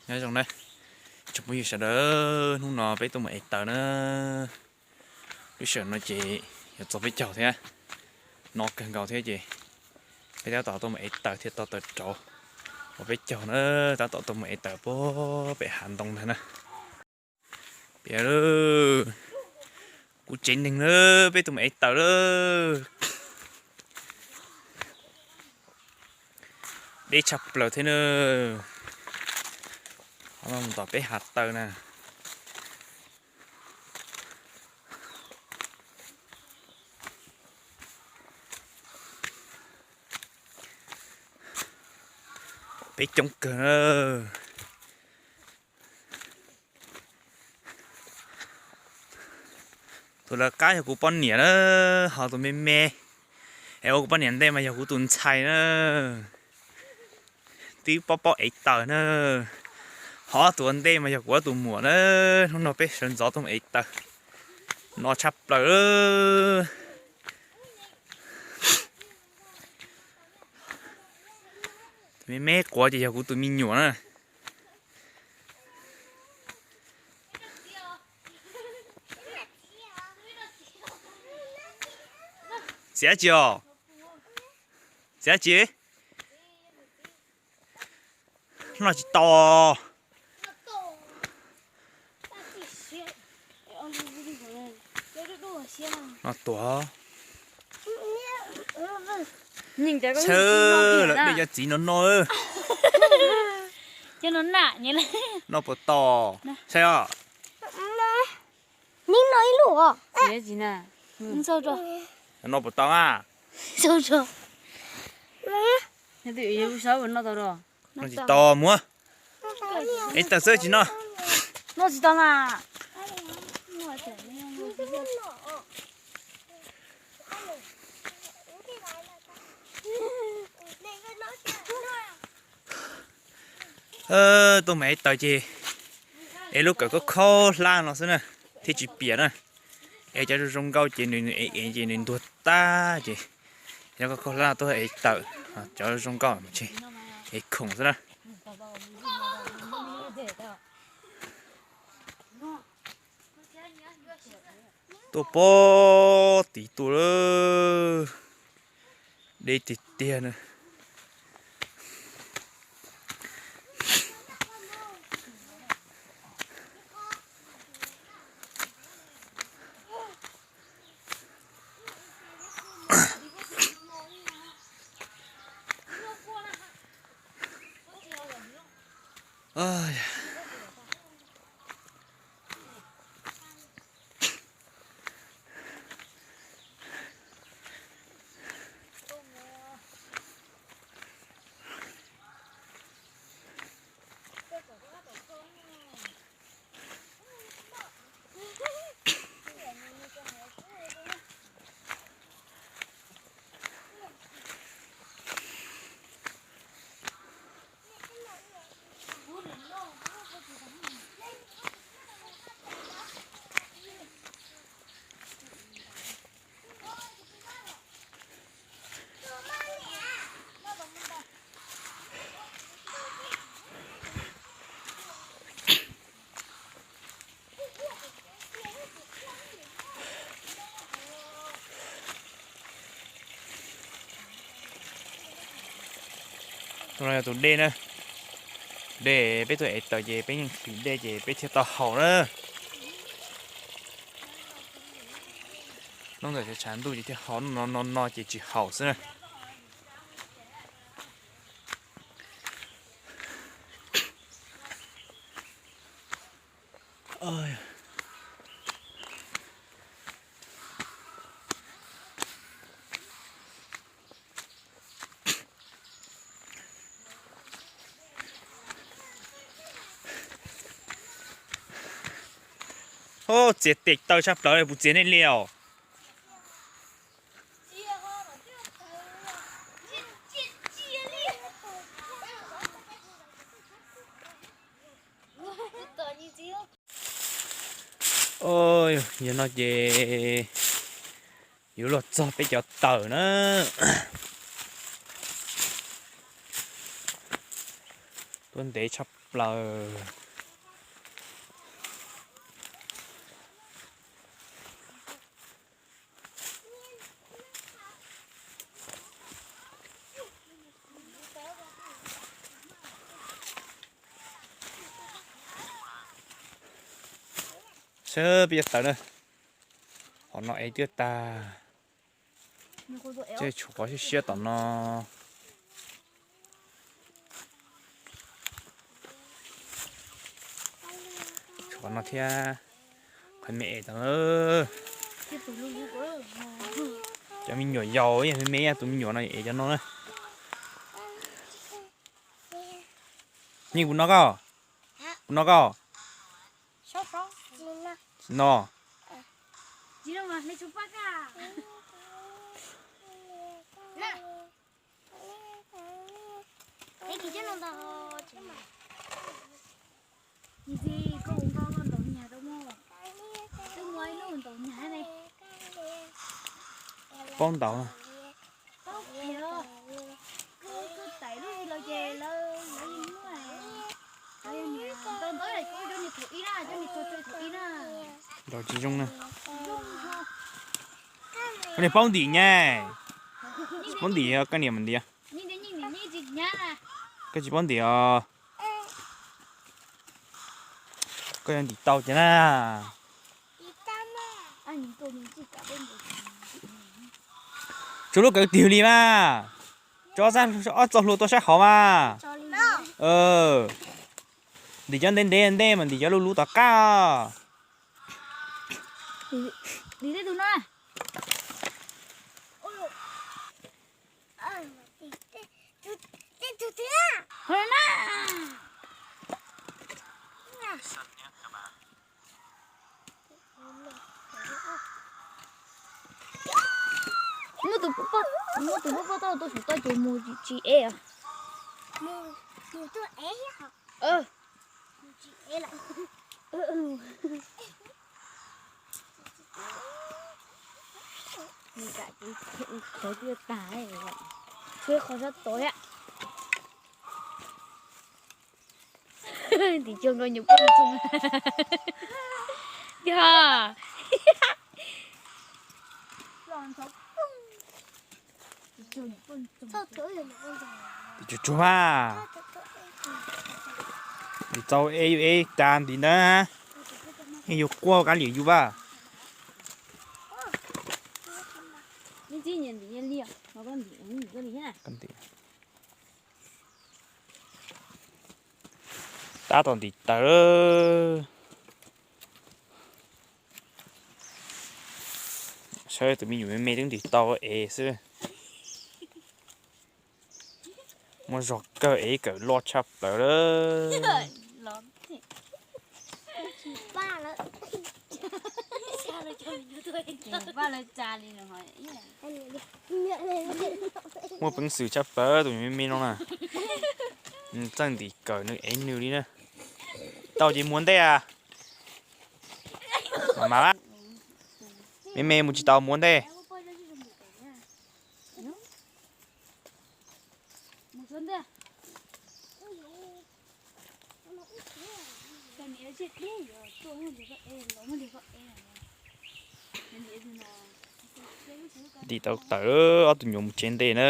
Nyob zoo na, tsoom phooj ywg sawv daws, hnub no peb tuaj mus ev taws na. Lub sij hawm no ces yuav txog peb caug thiab, no kawg nkaus thiab ces peb tab tom tuaj mus ev taws thiaj tau taws rauv. Ua peb caug na, tab tom tuaj mus ev taws puag pem hav ntoo ntag na. Piav lawm, kuv tsev neeg na, peb tuaj mus ev taws lawm. Deb tshaj plaws thiab na. Mus tom peb hav taws na. Peb coob kawg na. Tus lawv qab yog kuv poj niam na, ho tus me me es ua kuv poj niam ntej mas yog kuv tus ntxhais na. Twb paub paub ev taws na. Ho ob tus ua ntej mas yog kuv ob tus muam na. Hnub no peb sawv ntxov tuaj mus ev taws, no tshaj plaws. Tus me me quav ces yog kuv tus me nyuam na. Txiav tsis os? Txiav tsis? Noj tsis tau. No tuav. Txhawb lawm, dej cov txiv no no. Noj puas tau? Saib os. Noj puas tau a? Noj tsis tau muab. Ev taws xwb tsis noj. Noj tsis tau na. Tuaj mus ev taws ces ev lub kawm khaub khaub hlab no xwb na, thiaj tsis piam na. Ev cov zoo zoo nkauj ces nws ev ev ces nws ntuag tag ces cov khaub khaub hlab tuaj ev taws, cov zoo nkauj mas ev khoom xwb na. Tuaj pem tid tuaj lawm, deb tiag tiag na. Tus no yog tus dej na. Dej peb tuaj ev taws ces peb yeej hliv dej ces peb thiaj tau haus na. Hnub ntawm tshav ntuj ces thiaj haus, no no no ces tsis haus xwb na. Txiav tes taw tshaj plaws, puas txiav nej li os? Yog no ces yuav luag txog peb cov taws na. Tuaj ntev tshaj plaws. Seb peb cov tawv na, hom no ev twb tag. Tshuav qhov siab siab tom no. Tshuav qhov no thiab. Qhov me es tau. Cov me nyuam yaus me me, tus me nyuam no es cov no na. Nyiaj kuv no koj, kuv no koj. No. Paub ntaus. Ntaus tsis zoo na. Koj niam paub ntim nyab, tsis paub ntim koj niam mas ntim. Koj tsis paub ntim os. Koj yuav ntim tau ces na. Tsuas lub kawv tiag li mas. Tso ob txoj hlua tuaj sab hauv mas. Ntim cov ntev ntev ntej mas ntim cov luj luj tom qab. Muab tus poj pob tau tuaj saum toj ces mus tsis ev. Kawg tiaj tag, tshuav qhov sab tod thiab. Tim cuag nkauj nyuam poj ntxoog. Yog. Tim cuag tsuag mas. Ntim txaus es yus es tas ntim ntawd, yeej yus quaj kav liam yus vaj. Tab tom ntim taws. Saib tus me nyuam me me twb ntim tau es xwb. Muaj zog kawg es kawm loj tshaj plaws lawm. Muaj peev xwm tshaj plaws tus me me no na. Nws txawj ntim kawm nws ev nws li na. Tau ces muav ntej a. Mam mam, me me mus tsis tau muav ntej. Ntim tau tawm, ob tug nyuam mus tsev ntej na.